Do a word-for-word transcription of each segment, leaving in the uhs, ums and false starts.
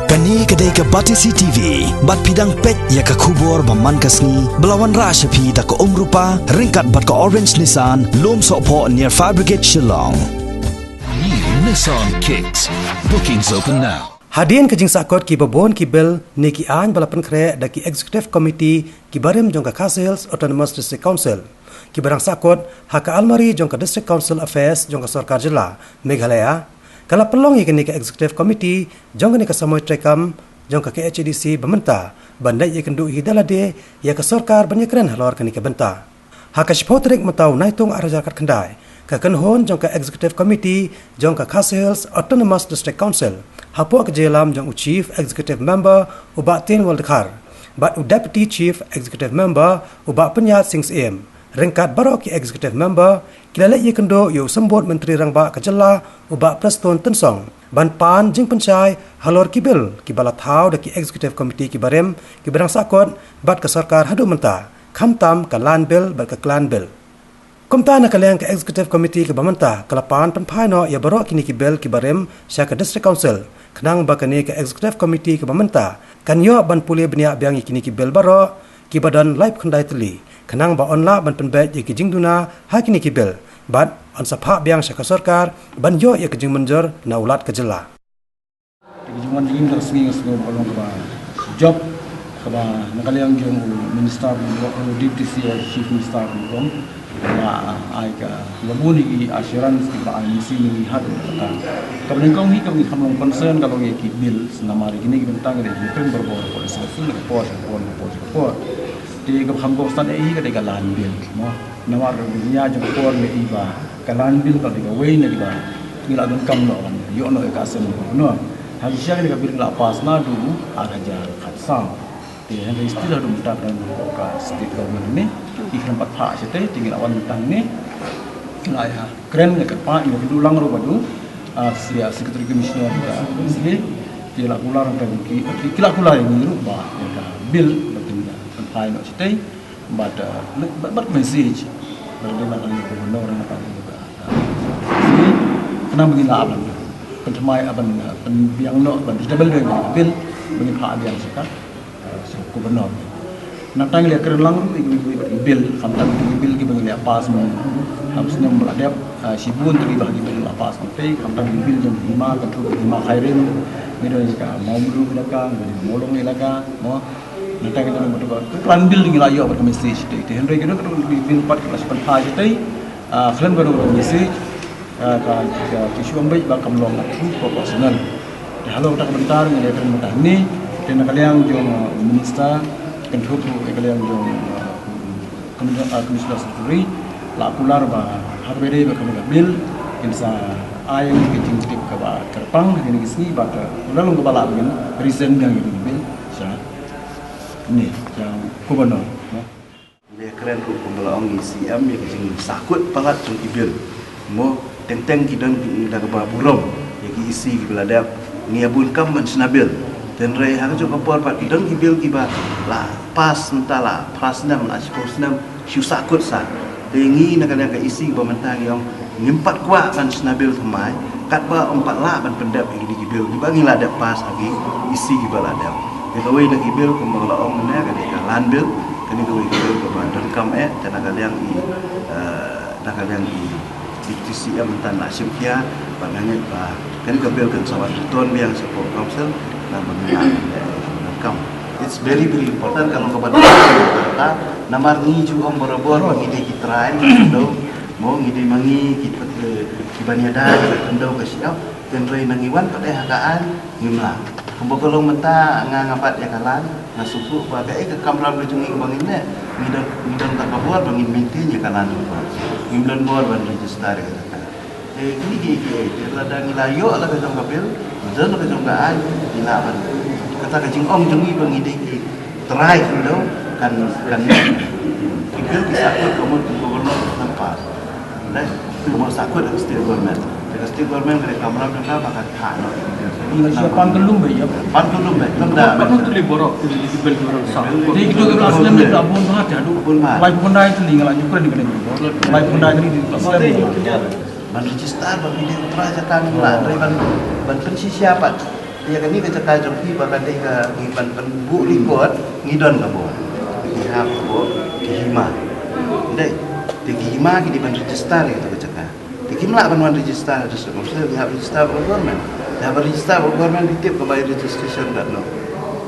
Kane ka dei ka Batesi T V, bad phi dang peit ïa ka khubor ba man ka sngi, ba la wanrah sha phi da ka Umrupa, ryngkat bad ka Orange Nissan, Lum Sohphoh near Fire Brigade Shillong. New Nissan Kicks. Bookings open now. Hadien ka jingsahkot ki babun ki bill ne ki aiñ ba la pynkhreh da ki Executive Committee ki barim jong ka Khasi Hills Autonomous District Council, ki ba dang sahkot ha ka almari jong ka District Council Affairs jong ka Sorkar Jylla Meghalaya, ka la pynlong ïa kane ka Executive Committee jong kane ka samoi treikam jong ka K H A D C ba mynta, ban leit ïakynduh hi da lade ïa ka sorkar ban ïakren halor kane ka bynta. Ha ka shiphew tarik mynta u Naitung ar hajar khatkhyndai, ka kynhun jong ka Executive Committee jong ka Khasi Hills Autonomous District Council, hapoh ka jingïalam jong u Chief Executive Member u Bah Tin Wal Dkhar bad u Deputy Chief Executive Member u Bah Pynïaid Sing Syiem, ryngkat baroh ki Executive Member, ki la leit ïakynduh ïa u Symbud Myntri Rangbah ka jylla u Bah Prestone Tynsong, ban pan jingpynshai halor ki bill ki ba la thaw da ki Executive Committee ki barim ki ba dang sahkot bad ka sorkar haduh mynta, khamtam ka Land Bill bad ka Clan Bill. Kumta, na ka liang ka Executive Committee ka ba mynta ka la pan pynphai noh ïa baroh kine ki bill ki barim sha ka District Council, khnang ba kane ka Executive Committee ka ba mynta kan ïoh ban pule bniah biang ïa kine ki bill baroh ki ba don laiphew khyndai tylli, khnang ba yn lah ban pynbeit ïa ki jingduna ha kine ki bill, bad yn sa phah biang sha ka sorkar ban ïoh ïa ka jingmynjur na u Lat ka jylla. Te ka jingwan jingim ka sngi nga sngew ba ka long kaba jop, kaba na ka liang jong u Minister, u Deputy C E O, Chief Minister, u la ai ka, la bun ïa ki assurance kiba ai mynsiem ïa ngi haduh katta. Kaba nyngkong hi kaba ngi kham long concern ka long ïa ki bill, namar ïa kine ki bynta ngi dei ban kren barabor, por sha por, por sha por, por sha por. Te kaba kham kongsan eh hi ka dei ka Land Bill, mo. Namar ka dei ka jingïa jong ka por ngi i ba ka Land Bill ka dei kawei na kiba ngi la donkam noh ban ïoh noh ïa ka assent jong u Governor. Ha ki sha kane ka bill ngi la pass naduh ar hajar khatsaw. Te hynrei still haduh mynta ka don ka state government ne ki khlem pat phah shatei, te ngi la wan mynta ne ngi la ïa kren ïa ka pa ngi la kynduh lang ruh bad u, ah, Secretary Commissioner ka C A, te la kular tang ki, ki la kular ïa ngi ruh ba ïa ka bill ba kin ïa pynphai noh shatei. Bad, uh, bad, bad message ba dei ban ïa u Governor, na ka, uh, sini, khnang ba ngin lah ban pynthymmai, uh, ban, uh, pynbiang noh, ban double biang ïa ka bill ba ngin phah biang sha ka, uh, sha u Governor. Nangta ngi la kren lang ruh ïa ki, ïa ki bill, khamtam ïa ki bill kiba ngi la pass mynta ha u snem ba la dep, uh, shibun tylli bah ki bill la pass mynta, khamtam ïa ki bill jong hima, control hima Khyrim, ngi don ïa ka Mawmluh Elaka, ngi don ïa ka Mawlong Elaka, mo. Nangta ngi don bad ka Clan Bill, ngi la ïoh bad ka message te. Te hynrei ki don ka bill pat ka la shu pynphai shatei, ah, khlem ka don ka message, ah, ka, ka, ki shu ong beit ba kam long proportional. Te halor kata ka bynta ngi la kren mynta hangne, te na ka liang jong, ah, Minister, kynthup ruh ïa ka liang jong, ah, Commissioner, ah, Commissioner Secretary, la kular ba haba dei ba ka bill kin sa ai ïa ngi ka jingtip kaba kyrpang ha kine ki sngi, bad ka, la long kaba lah ba ngin resend biang ïa ka bill sha ne, sha u Governor, no? Ngi kren ruh kumba la ong i C M ïa ka jingsahkut palat jong ki bill. Mo, teng teng ki don ki da kaba burom ïa ki E C kiba la dep, ngi ïa bun kam ban shna bill. Hynrei ha ka jong ka por pat ki don ki bill kiba la pass mynta la phra snem, la shiphew snem, shu sahkut sa. Te ngi na ka liang ka E C ba mynta ngi ong ngim pat kwah ban shna bill thymmai katba ym pat lah ban pyndep ïa kine ki bill kiba ngi la dep pass ha ki E C kiba la dep. Te kawei na ki bill kumba la ong mynne ka dei ka Land Bill, kane kawei ka bill kaba donkam eh, te na ka liang i, eh, na ka liang i Deputy C M mynta la shim khia, bad nga ngeit ba kane ka bill kan sa wan return biang sha ka Council, namar ngi la, eh, donkam. It's very, very important, ka long kaba donkam, namar ngi ju ong barabor ba ngi dei ki trai, mo, ngi dei ma ngi ki, eh, ki ban ïada, ki ban khyndew ka shyiap, hynrei na ngi wan pat eh ha ka aiñ, ngim lah. Kumba ka long mynta nga, nga bat ïa ka line, nga sngewthuh ba kaei ka kamram ka jong ngi kaba ngin leh, ngi don, ngi don ka bor ba ngin maintain ïa ka land record. Ngim don bor ban register ïa kata. Eh, kine ki, ki, ki, lada ngi la ïoh la ka jong ka bill, don la ka jong ka aiñ, ngi lah ban. Kata ka jingong jong ngi ba ngi dei ki trai khyndew kan, kan. Ki bill ki sahkut ka mut ki Governor kan pass. Dei, ki mut sahkut ka state government. Ka state government ka dei kamram jong ka ba ka thah noh. Ïa, ïa, pan ka lum ba ïa. Pan ka lum ba. Lam da. Pan ka lum ba ïa. Dei ki tu ki bla slem ni ka bun ba ta du. Bun ba. Lai pun dai tu ni nga la nyukren ni ka dei. Lai pun dai tu ni ka slem. Ban register, ban video, trai jaka ngi la, dei ban, ban pynshisha pat. Ïa kane ka jaka jong phi ba ka dei ka ngi ban pynbuh record, ngi don ka bor. Ngi hap ka bor ki hima. Dei, te ki hima ki dei ban register ïa ka jaka. Te kim lah ban wan register ha district council, ki hap register bad ka government. Ki hap register bad ka government, phi tip ka bai registration katno.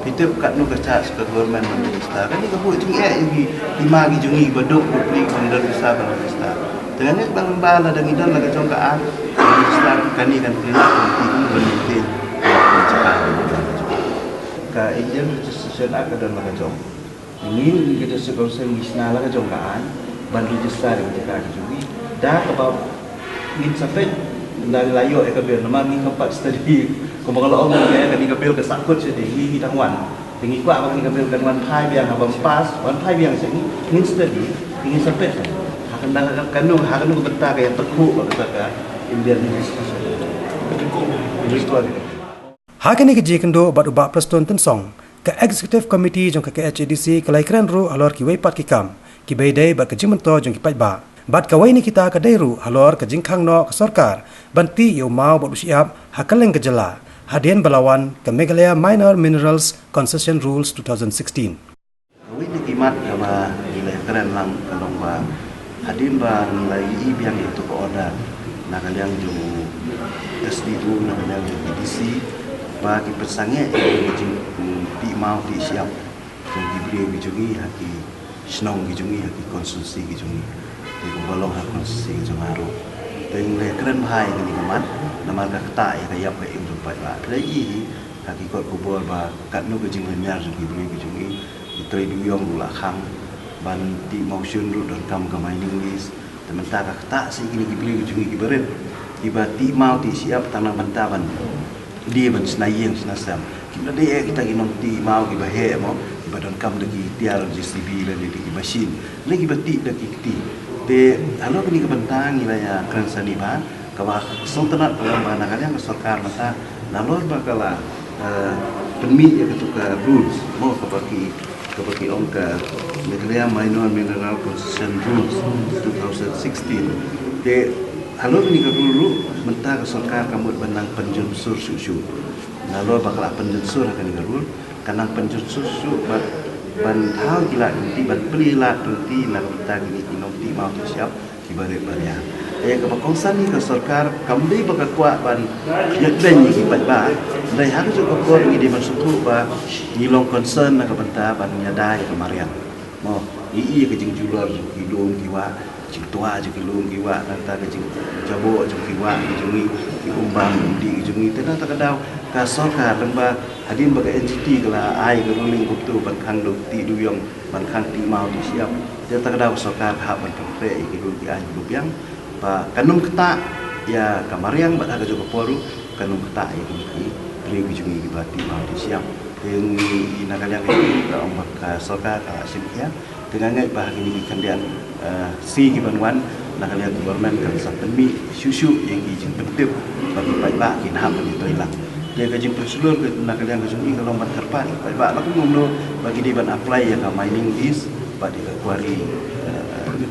Phi tip katno ka charge ka government ban register. Kane ka buh jingeh ïa ki hima ki jong ngi ba duk ba pli ban register ban register. Te ngi ba ba la dang i don la ka jong ka aiñ. Ka ni kan kren ka ni kan kren ka ni kan kren. Ka Indian Registration Act ka don la ka jong. Ngi ngi ka District Council ngi sna la ka jong ka aiñ ban register ïa ka jong ngi. Da kaba ngin sa peit da la ïoh ïa ka bill namar ngi kam pat study. Kumba ka la ong ïa ka ni ka bill ka sa kut sha ngi ngi dang wan. Te ngi kwah ba kane ka bill kan wan phai biang haba pass, wan phai biang sha ngi, ngin study, te ngin sa peit. Ha kane ka, kano, ha kano ka bynta ka ïa tyrkhu ba kata ka Indian English. Ha kane ka jingïakynduh bad u Bah Prestone Tynsong, ka Executive Committee jong ka K H A D C ka la ïakren ruh halor kiwei pat ki kam kiba ïadei bad ka jingmyntoi jong ki paidbah. Bad kawei na kita ka dei ruh halor ka jingkhang noh ka sorkar ban tih ïa u maw bad u shyiap ha kylleng ka jylla hadien ba la wan ka Meghalaya Minor Minerals Concession Rules two thousand sixteen. Kawei na ki mat kaba ngi la kren lang ka long ba hadien ba ngi la ïohi biang ïa ka order na ka liang jong u S D O na ka liang jong u D C ba ki pynsangeh ïa ka jingtih maw tih shyiap jong ki briew ki jong ngi ha ki shnong ki jong ngi ha ki constituency ki jong ngi. Te kumba long ha constituency ki jong nga ruh. Te ngi la kren bha ïa kane ka mat namar ka ktah ïa ka ïap ka im jong paidbah. Te la ïohi ha ki kot khubor ba katno ka jinglynñiar jong ki briew ki jong ngi, ki trei duh ïong ruh la khang ban tih mawshun ruh donkam ka mining lease. Te mynta ka ktah sha kine ki briew ki jong ngi kiba rit kiba tih maw tih shyiap tang na bynta ban die ban shna ïing shna sem. Kim da dei eh kita ki nongtih maw kiba heh mo, kiba donkam da ki tiar J C B lane da ki machine, lane kiba tih da ki kti. Te halor kane ka bynta ngi la ïa kren sani ba kaba sngewtynnat ka long ba na ka liang ka sorkar mynta nalor ba ka la, eh, pynmih ïa katu ka rules mo kaba ki, kaba ki ong ka Meghalaya Minor Mineral Concession Rules two thousand sixteen. Te halor kane ka rule ruh mynta ka sorkar ka mut ban nang pynjynsur shuh shuh. Nalor ba ka la pynjynsur ha kane ka rule, ka nang pynjynsur shuh ban, ban thaw ki lad lynti, ban plie lad lynti na ka bynta kine ki nongtih maw tih shyiap kiba rit ba ria. Ïa kaba kongsan hi ka sorkar kam dei ba ka kwah ban ïa beiñ ïa ki paidbah. Hynrei ha kajuh ka por ngi dei ban sngewthuh ba ngi long concern na ka bynta ban ïada ïa ka mariang. Mo, ngi i ïa ka jingjulor jong ki lum ki wah, jingtwa jong ki lum ki wah, nangta ka jingjaboh jong ki wah ki jong ngi, ki umbam umdih ki jong ngi. Te nangta ka daw ka sorkar lyngba hadien ba ka N G T ka la ai ka ruling kumtu ban khang duh tih duh ïong, ban khang tih maw tih shyiap. Te nangta ka daw ka sorkar ka hap ban pyntrei ïa ki lum ki aiñ kiba biang ba kan ym ktah ïa ka mariang bad ha kajuh ka por ruh kan ym ktah ïa ki briew ki jong ngi kiba tih maw tih shyiap. Te ngi na ka liang ka jong ngi ka ong ba ka sorkar ka la shim khia. Te nga ngeit ba ha kine ki khyndiat, eh, sngi ki ban wan na ka liang ka government kan sa pynmih shuh shuh ïa ki jingpyntip ba ki paidbah kin hap ban ïatrei lang. Te ka jingpynshlur ka na ka liang ka jong ngi ka long ban kyrpad ïa ki paidbah la kumno kumno ba ki dei ban apply ïa ka mining lease bad ïa ka quarry, eh,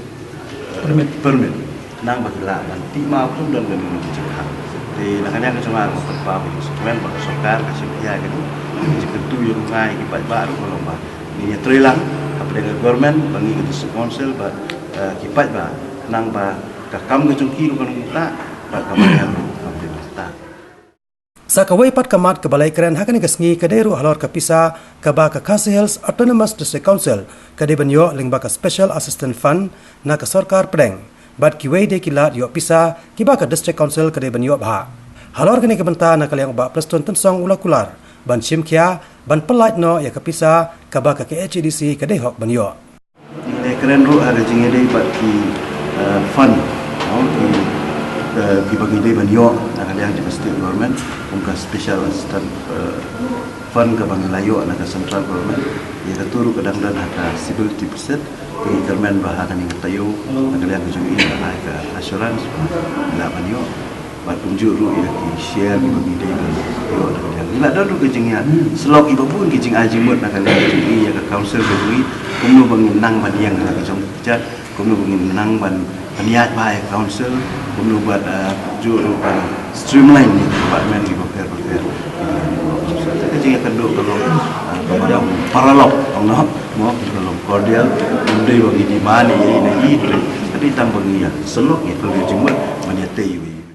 permit. Permit. Nang ba ki lah ban tih maw kum don ka jingkhang. Te na ka liang ka jong nga ka kyrpad ba ïa ka sorkar ka shim khia ïa ka jingkyntu ïa ka ngai ki paidbah ruh ka long ba ngin ïatrei lang hapdeng ka government ba ngi ka district council bad, eh, ki paidbah nang ba ka kam ka jong ki ruh kan ym ktah bad ka mariang ruh kan ym ktah. Sa kawei pat ka mat kaba la ïakren ha kane ka sngi ka dei ruh halor ka pisa kaba ka Khasi Hills Autonomous District Council ka dei ban ïoh lyngba ka Special Assistance Fund na ka sorkar pdeng bad kiwei de ki lad ïoh pisa kiba ka District Council ka dei ban ïoh bha. Halor kane ka bynta na ka liang u Bah Prestone Tynsong u la kular ban shim khia ban pyllait noh ïa ka pisa kaba ka K H A D C ka dei hok ban ïoh. Ngi la kren ruh ha ka jingïadei bad ki, eh, fund, no, ki, eh, kiba ngi dei ban ïoh na ka liang jong ka state government kum ka special assistance, eh, fund kaba ngi la ïoh na ka central government. Ïa katu ruh ka dang don ha ka feasibility process. Te ngi kyrmen ba ha kane ka taïew na ka liang ka jong i la ai ka assurance ba ngi lah ban ïoh. Bad kumjuh ruh ïa ki share kiba ngi dei ban ïoh na ka liang. Ngi la don ruh ka jingïasyllok kiba bun, ki jingai jingmut na ka liang ka jong i ïa ka council ka jong i kumno ba ngin nang ban ïeng ha ka jong ka kjat, kumno ba ngin nang ban pynïaid bha ïa ka council, kumno bad, eh, kumjuh ruh ban streamline ïa ki department kiba pher ba pher. Ïa ka dor ka long, ah, kaba long paralok, ong noh, mo, ka long cordial, ym dei ba ngi demand ïa i na i, ka dei tang ba ngi ïa sylloh, ïa ka dei jingmut ban ïa tei ïa i.